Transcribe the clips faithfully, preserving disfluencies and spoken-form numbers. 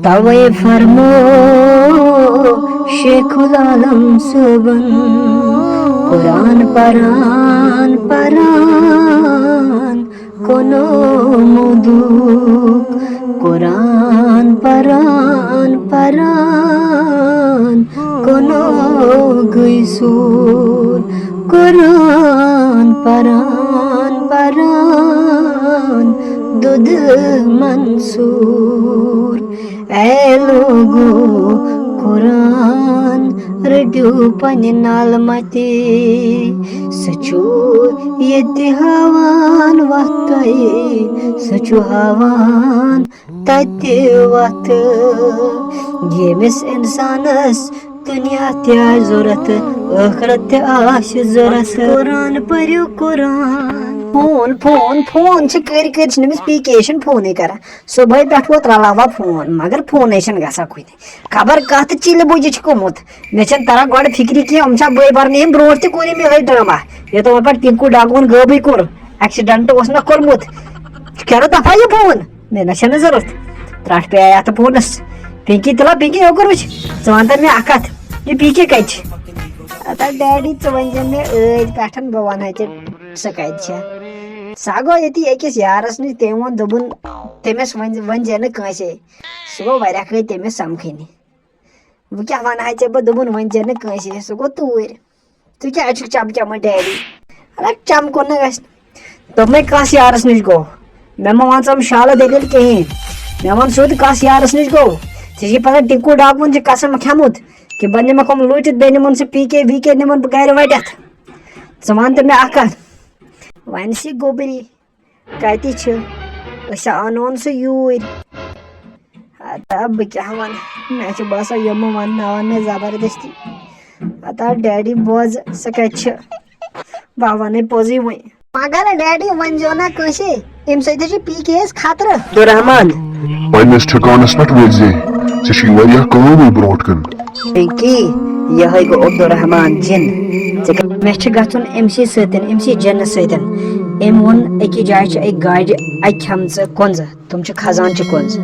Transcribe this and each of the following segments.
توے فرمو شیخ العالم صٲبن، قرآن پران پران کُنو مودُک، قرآن پران پران کُنو گٔے سوٗر۔ قرآن پران پران دود منصور۔ اے لوگو، قرآن رٔٹِو پننہِ نالہٕ متہِ۔ سُہ چھُ ییٚتہِ ہاوان وتھ تۄہہِ، سُہ چھُ ہاوان تتہِ وتھ۔ ییٚمِس انسانس دُنیا تہِ آسہِ ضوٚرتھ، ٲخرت تہِ آسہِ ضوٚرتھ۔ قرآن پٔرِو قرآن۔ فون، فون، فون چھِ کٔرۍ کٔرۍ چھِنہٕ أمِس پی کے چھِنہٕ فونٕے کران۔ صبحٲے پٮ۪ٹھ ووت رلاوان فون، مگر فونٕے چھِنہٕ گژھان کُنہِ۔ خبر کتھ چِلہِ بُجہِ چھِ گوٚمُت۔ مےٚ چھَنہٕ تران گۄڈٕ فِکرِ کینٛہہ، یِم چھا بٔے برنہٕ یِم برونٛٹھ تہِ کوٚر یِم یِہوٚے ڈرامہ۔ یوٚتام وۄنۍ پٮ۪ٹھ ٹِنکوٗ ڈاکوٗہن غٲبٕے کوٚر، ایکسیڈنٹ اوس نہ کوٚرمُت۔ کرو دفا یہِ فون، مےٚ نہ چھَنہٕ ضوٚرتھ۔ ترٛٹھ پیٚیہِ اَتھ فونس۔ پِنکی تِلا، پِنکی، یوکُن وٕچھ، ژٕ وَن تہٕ مےٚ اکھ کتھ، یہِ پی کے کتہِ چھِ؟ ہتا ڈیڈی، ژٕ ؤنۍ زِ مےٚ ٲدۍ پٮ۪ٹھ، بہٕ وَنہٕ ہا ژےٚ سۄ کتہِ چھےٚ۔ سۄ گوٚو ییٚتی أکِس یارس نِش، تٔمۍ ووٚن، دوٚپُن، تٔمِس ؤنۍ ؤنۍ زِ نہٕ کٲنٛسے۔ سُہ گوٚو واریاہ کٲلۍ تٔمِس سمکھٕنہِ۔ وۄنۍ کیٛاہ وَنہٕ ہا ژےٚ بہٕ، دوٚپُن وۄنۍ ژےٚ نہٕ کٲنٛسے، سُہ گوٚو توٗرۍ۔ ژٕ کیٛازِ چھُکھ چمکیومُت ڈیڈی؟ مطلب چمکُن نہٕ گژھِ۔ دوٚپمَے کَس یارَس نِش گوٚو؟ مےٚ مہ وَن ژٕ یِم شالہٕ دٔلیٖل کِہیٖنۍ۔ مےٚ وَن سیوٚد کَس یارَس نِش گوٚو؟ ژےٚ چھِ پَتہ ٹِکوٗ ڈاکوٗہَن چھِ قسم کھیوٚمُت کہِ بہٕ نِمَکھ یِم لوٗٹِتھ، بیٚیہِ نِمَن سُہ پی کے وی کے نِمَن بہٕ گَرِ وَٹِتھ۔ ژٕ وَن تہٕ مےٚ اَکھ کَتھ۔ وۄنۍ سُہ گوٚبری۔ کَتہِ چھِ؟ أسۍ اَنون سُہ یوٗرۍ۔ ہتا بہٕ کیٛاہ وَنہٕ؟ مےٚ چھُ باسان یِمہٕ وَنناوَن مےٚ زبردستی۔ ہتا ڈیڈی بوزٕ، سُہ کَتہِ چھِ؟ بہٕ وَنَے پوٚزُے وۄنۍ۔ مگر ڈیڈی ؤنۍزیو نہ کٲنٛسے، اَمہِ سۭتۍ چھِ پی کے یَس خطرٕ۔ عبدالرحمان۔ پننِس ٹھِکانس پٮ۪ٹھ وٲتۍ زِ، ژےٚ چھُے واریاہ کٲمٕے برونٛٹھ کُن۔ پِنکی، یِہوٚے گوٚو عبدالرحمان جِن۔ ژےٚ کیٛاہ، مےٚ چھُ گژھُن أمۍ سٕے سۭتۍ، أمۍ سٕے جِنَس سۭتۍ۔ أمۍ ووٚن أکِس جایہِ چھِ أکۍ گاڑِ اَکہِ کھٮ۪مژٕ کۄنٛزٕ، تِم چھِ خزانچہِ کۄنٛزٕ۔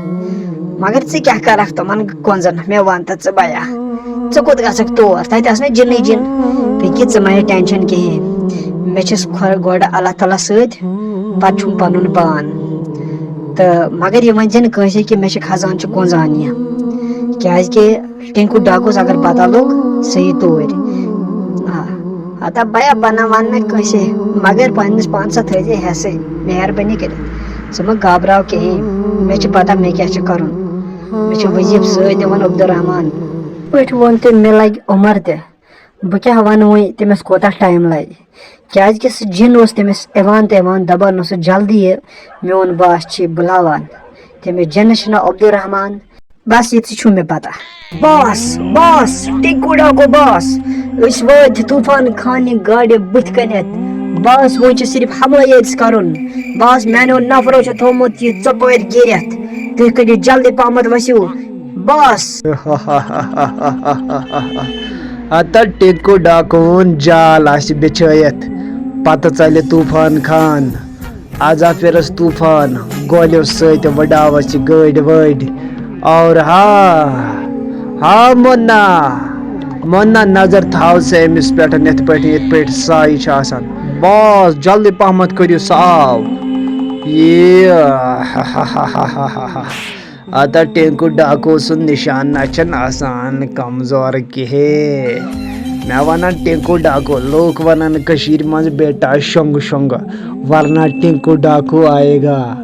مگر ژٕ کیٛاہ کَرَکھ تِمَن کۄنٛزَن؟ مےٚ وَن تہٕ ژٕ بیا، ژٕ کوٚت گژھکھ تور؟ تَتہِ آسہٕ نہٕ جِنٕے جِن۔ پِنکی، ژٕ مہ ہے ٹٮ۪نشَن کِہیٖنۍ، مےٚ چھِس کھۄ-، گۄڈٕ اللہ تعالیٰ سۭتۍ، پَتہٕ چھُم پَنُن پان۔ تہٕ مگر یہِ ؤنۍ زِ نہٕ کٲنٛسے کہِ مےٚ چھِ خزانچہِ کۄنٛزٕ اَننہِ، کیٛازِکہِ ٹِنکوٗ ڈاکوٗس اگر پتہ لوٚگ، سُہ یی توٗرۍ۔ آ، ہتا بیا، بہٕ نہ وَنہٕ نہٕ کٲنٛسے، مگر پننِس پانس تھٲیزِ ہٮ۪سٕے، مہربٲنی کٔرِتھ۔ ژٕ مہ گابراو کِہیٖنۍ، مےٚ چھِ پتہ مےٚ کیٛاہ چھُ کَرُن۔ مےٚ چھُ وظیٖفہٕ سۭتۍ دِوان عبدالرحمان۔ پٲٹھۍ ووٚن تٔمۍ، مےٚ لگہِ عمر تہِ، بہٕ کیٛاہ وَنہٕ وۄنۍ تٔمِس کوٗتاہ ٹایم لگہِ، کیٛازِکہِ سُہ جِن اوس تٔمِس یِوان تہٕ یِوان، دَپان اوس سُہ جلدی یہِ، میون باس چھِ بُلاوان۔ تٔمِس جِنَس چھُ ناو عبدالرحمان۔ بس یِتُے چھُ مےٚ پتہ۔ باس، باس، ٹِنکوٗ ڈاکوٗ باس، أسۍ وٲتۍ طوفان خانہِ گاڑِ بٕتھِ کنٮ۪تھ۔ باس، وۄنۍ چھُ صرف حملہٕ ییٚتس کرُن۔ باس، میانیو نفرو چھُ تھوٚومُت یہِ ژۄپٲرۍ گیٖرِتھ۔ تُہۍ کٔرِو جلدی پہمتھ ؤسِو۔ باس۔ ہتا ٹِنکوٗ ڈاکوٗہُن جال آسہِ بِچھٲیِتھ، پتہٕ ژلہِ طوفان خان۔ از آو پھِرس طوفان، گولیو سۭتۍ وٕڈاوس یہِ گٲڑۍ وٲڑۍ۔ اور ہا، ہا مُنا، مُنا نظر تھاو ژٕ أمِس پٮ۪ٹھ، یِتھ پٲٹھۍ، یِتھ پٲٹھۍ سایہِ چھِ آسان۔ باس، جلدی پہمتھ کٔرِو، سُہ آو۔ یہِ، ہا، ہا، ہا۔ اَتھ ٹِنکوٗ ڈاکوٗ سُنٛد نِشان نہ چھُنہٕ آسان کمزور کِہیٖنۍ۔ مےٚ وَنان ٹِنکوٗ ڈاکوٗ، لوٗکھ وَنان کٔشیٖرِ منٛز بیٹا شۄنٛگہٕ شۄنٛگہٕ، ورنہ ٹِنکوٗ ڈاکوٗ آئے گا۔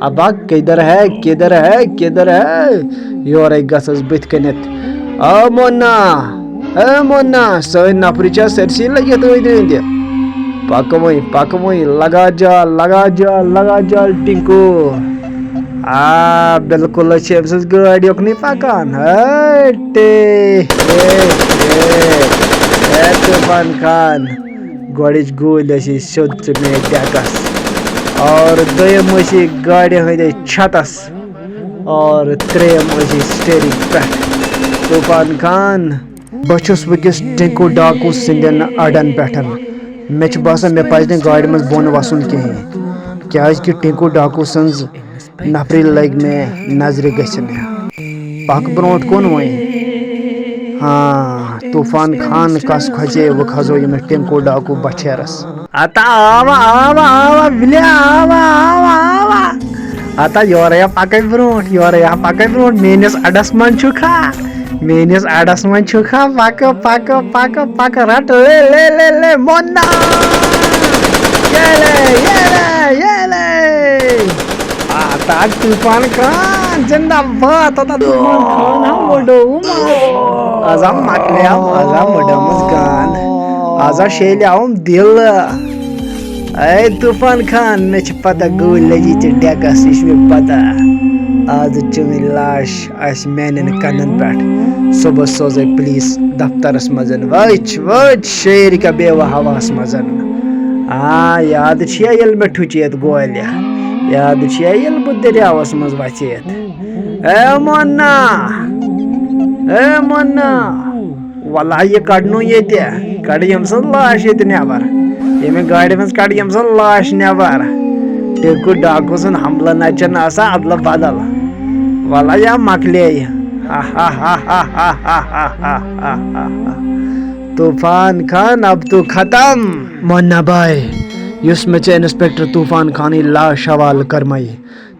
ابا کدھر ہے، کدھر ہے، کدھر ہے؟ یورَے گژھس بٕتھِ کَنٮ۪تھ۔ آ مونا، اے مونا، سٲنۍ نفرِ چھا سٲرسٕے لٔگِتھ أنٛدۍ أنٛدۍ؟ پکہٕ وۄنۍ، پکہٕ وۄنۍ، لگا جال، لگا جال، لگا جال ٹِنکوٗ۔ آ، بِلکُل حظ چھِ أمۍ سٕنٛز گٲڑۍ یوٚکنُے پکان۔ ہے، ٹے، ہے، ہے، ہے، طوفان خان۔ گۄڈٕچ گوٗلۍ ٲسی سیوٚد ژٕ مےٚ ڈٮ۪کس۔ اور دوٚیِم ٲسی گاڑِ ہٕنٛدِ چھتس۔ اور ترٛیٚیِم ٲسی سٹیرنگ پٮ۪ٹھ۔ طوفان خان۔ بہٕ چھُس وٕنکیٚس ٹِنکو ڈاکو سٕنٛدٮ۪ن اَڈَن پٮ۪ٹھ۔ مےٚ چھُ باسان، مےٚ پَزِ نہٕ گاڑِ منٛز بۄن وَسُن کِہیٖنۍ، کیٛازِکہِ ٹِنکو ڈاکو سٕنٛز نفری لٔگۍ مےٚ نظرِ گٔژھِنۍ۔ پکھ برونٛٹھ کُن وۄنۍ۔ ہاں، طوفان خان کس کھۄژے، وۄنۍ کھسو ییٚمِس ٹِنکو ڈاکو بٹھیرس۔ اتا آوا، آوا، آوا، وِلیا، آوا، آوا، آوا۔ اتا یورے یا پکے برونٛٹھ، یورے یا پکے برونٛٹھ، میٲنِس اڈس منٛز چھُکھا؟ میٲنِس اڈس منٛز چھُکھا؟ پکہٕ، پکہٕ، پکہٕ، پکہٕ، رٹ، لے، لے، لے، لے، مۄنا۔ یے لے، یے لے، یے لے۔ آ، تاج طوفان خان، زندہ باد، تہٕ طوفان خان ہا وڈووُم۔ آز آو مۄکلیو، آز آو مۄڈٲمٕژ گان۔ آز آو شیلیاوُم دِل۔ اے طوفان خان، مےٚ چھِ پتہ گٲلۍ لٔجی ژےٚ ڈیکس، یہِ چھِ مےٚ پتہ۔ آز چٲنۍ لاش آسہِ میانٮ۪ن کندن پٮ۪ٹھ۔ صبحس سوزے پولیس دفترس منٛز۔ وٕچھ، وٕچھ، شٲعر کیٛاہ بیوٕ ہواہس منٛز۔ آ، یاد چھِیا ییٚلہِ مےٚ ٹھُچے یتھ گولہِ؟ یاد چھِیا ییٚلہِ بہٕ دٔریاوس منٛز وژھے یتھ؟ اے مۄنا، اے مۄنا، وَلہ یہِ کَڑنو ییٚتہِ، کَڑٕ ییٚمۍ سٕنٛز لاش ییٚتہِ نٮ۪بر، ییٚمہِ گاڑِ منٛز کَڑٕ ییٚمۍ سٕنٛز لاش نٮ۪بر۔ ٹِکہٕ ڈاکو سُنٛد حملہٕ نَتہٕ چھَنہٕ آسان اَدلہٕ بدل۔ وَلہ یا مۄکلے یہِ۔ طوفان خان، اب تو ختم۔ مۄنا بھاے، یُس مےٚ ژےٚ انسپیکٹر طوفان خانٕنۍ لاش حوالہٕ کٔرمَے،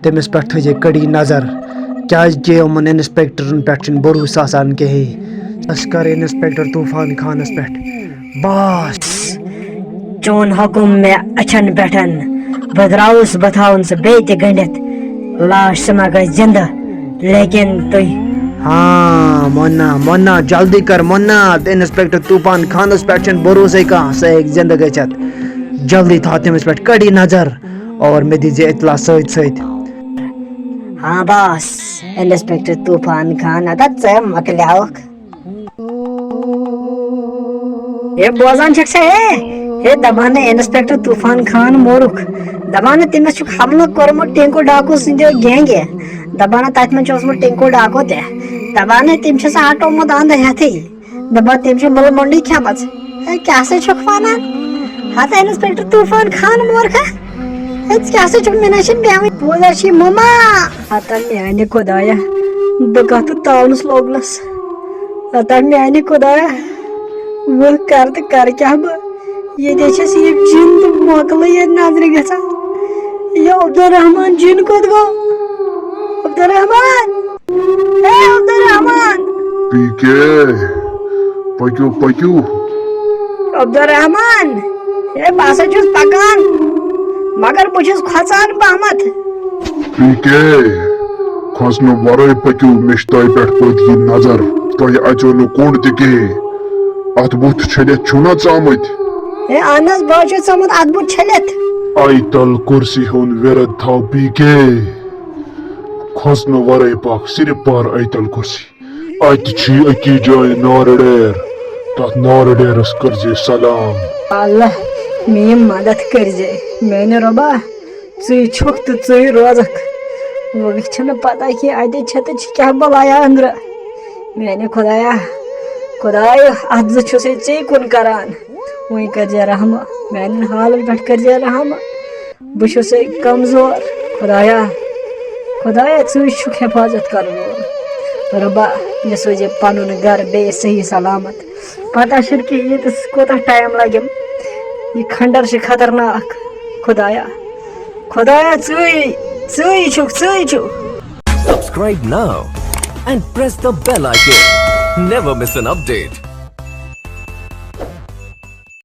تٔمِس پٮ۪ٹھ تھٲیزِ کٔڑی نظر، کیٛازِ کہِ یِمَن انسپیکٹرن پٮ۪ٹھ چھُنہٕ بھروسہٕ آسان کِہیٖنۍ۔ أسۍ کَرو انسپیکٹر طوفان خانَس پٮ۪ٹھ۔ باس، چون حُکُم مےٚ أچھَن پٮ۪ٹھ، بہٕ درٛاوُس، بہٕ تھاوَن سُہ بیٚیہِ تہِ گٔنٛڈِتھ، لاش سُہ ما گژھِ زِندٕ، لیکن تُہۍ۔ ہاں، مۄنا، مۄنا، جلدی کر مۄنا، تہٕ انسپیکٹر طوفان خانَس پٮ۪ٹھ چھُنہٕ بھروسَے کانٛہہ، سُہ ہیٚکہِ زِندٕ گٔژھِتھ۔ جلدی تھاو تٔمِس پٮ۪ٹھ کٔڑی نظر۔ اور مےٚ دیٖزِ اطلاع سۭتۍ سۭتۍ۔ ہاں باس، انسپیکٹر طوفان خان، اَتَتھ ژٕ مۄکلیٛاوکھ۔ ہے بوزان چھکھ سا، ہے، ہے دپان ہے انسپیکٹر طوفان خان مورُکھ، دپان ہے تٔمِس چھُکھ حملہٕ کوٚرمُت ٹینکو ڈاکو سٕنٛدِ گینگہِ، دپان ہے تتہِ منٛز چھُ اوسمُت ٹینکو ڈاکو تہِ، دپان ہے تٔمۍ چھُ سُہ ہٹومُت اندٕ ہٮ۪تھٕے۔ دپان تٔمۍ چھِ مُلہٕ مۄنڈٕے کھٮ۪مٕژ۔ ہے، کیٛاہ سا چھُکھ وَنان؟ ہتا انسپیکٹر طوفان خان مورکھا؟ ہے، ژٕ کیٛاہ سا چھُکھ؟ مےٚ نہ چھِنہٕ بیٚہوٕنۍ۔ بوز حظ، چھِ یہِ مما۔ ہتا میٛانہِ خۄدایا، بہٕ کَتھ تاونَس لوگنَس؟ ہتا میٛانہِ خۄدایا، وۄنۍ کَرٕ تہٕ کَرٕ کیٛاہ بہٕ؟ ییٚتہِ چھَس یہِ جِن تہٕ مۄکلہٕ ییٚتہِ نظرِ گژھان۔ یہِ عبدالرحمان جِن کوٚت گوٚو؟ عبدالرحمان! اے عبدالرحمان! پی کے، پٔکِو، پٔکِو۔ عبدالرحمان! اے، بہٕ ہسا چھُس پکان، مگر بہٕ چھُس کھۄژان پہمتھ۔ پی کے، کھۄژنہٕ ورٲے پٔکِو، مےٚ چھِ تۄہہِ پٮ۪ٹھ پٲدگی نظر۔ تۄہہِ اَژیو نہٕ کوٚنٛڈ تہِ کِہیٖنۍ۔ اَتھ بُتھ چھٔلِتھ چھِو نا ژامٕتۍ؟ اے، اہن حظ، بہٕ حظ چھُس ژامُت اَتھ بُتھ چھٔلِتھ۔ آیتل کُرسی ہُنٛد وِرد تھاو، پی کے۔ کھۄژنہٕ ورٲے پکھ، صرف پر آیتل کُرسی۔ اتہِ چھی أکی جایہِ نارٕ ڈیر، تتھ نارٕ ڈیرس کٔرزِ سلام۔ اللہ، میٲنۍ مدد کٔرزِ، میانہِ رۄبا، ژٕے چھُکھ تہٕ ژٕے روزکھ۔ وۄنۍ چھنہٕ پتہ کینٛہہ اتہِ چھےٚ تہٕ چھِ کیٛاہ بلایا أنٛدرٕ۔ میانہِ خۄدایا، خۄدایہِ، اتھ زٕ چھُسے ژے کُن کران۔ وۄنۍ کٔرزِ رحمہٕ، میانٮ۪ن حالن پٮ۪ٹھ کٔرزِ رحمہٕ۔ بہٕ چھُسے کمزور۔ خۄدایا، خۄدایا، ژٕے چھُکھ حفاظت کرن وول۔ رۄبا، مےٚ سوزے پنُن گرٕ بیٚیہِ صحیح سلامت۔ پتہ چھُنہٕ کہِ ییٚتس کوٗتاہ ٹایم لگٮ۪م۔ یہِ کھنڈر چھِ خطرناک۔ خۄدایا، خۄدایا، ژٕے، ژٕے چھُکھ، ژٕے چھُکھ۔ Subscribe now and press the bell icon. Never miss an update.